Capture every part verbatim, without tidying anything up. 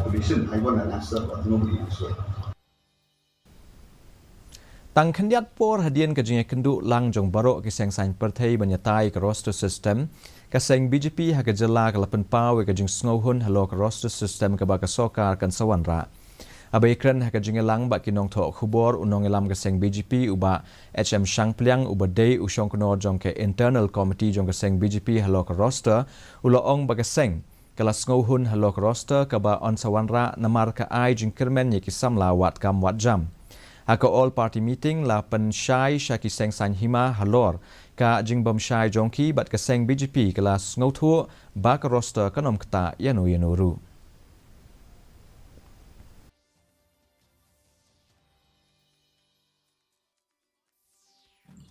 Probation, I want an answer, but nobody answered. Tang khyndiat por hadien ka jingïakynduh lang jong baroh ki seng saiñ pyrthei ban ïatai ka roster system, ka seng B J P ha ka jylla ka la pynpaw ïa ka jingsngewhun halor ka roster system kaba ka sorkar kan sa wanrah. Haba ïakren ha ka jingïalang bad ki nongthoh khubor, u nongïalam ka seng B J P u Bah H M Shangpliang, uba dei u shongknor jong ka Internal Committee jong ka seng B J P halor ka roster, u la ong ba ka seng ka la sngewhun halor ka roster kaba yn sa wanrah namar ka ai jingkyrmen ïa ki samla wat kam wat jam. Ha ka All Party Meeting la pynshai sha ki seng saiñ hima halor ka jingbymshai jong ki bad ka seng B J P ka la sngewthuh ba ka roster kan ym ktah ïano ïano ruh.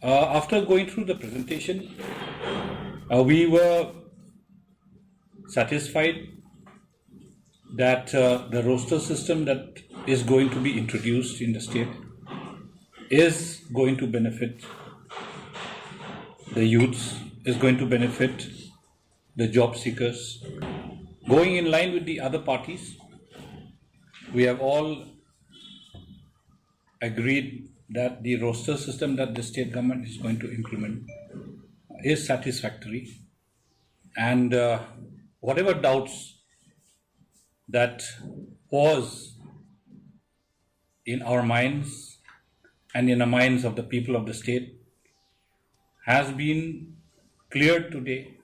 Uh, after going through the presentation, uh, we were satisfied that uh, the roster system that is going to be introduced in the state is going to benefit the youths, is going to benefit the job seekers. Going in line with the other parties, we have all agreed that the roster system that the state government is going to implement is satisfactory, and uh, whatever doubts that was in our minds and in the minds of the people of the state has been cleared today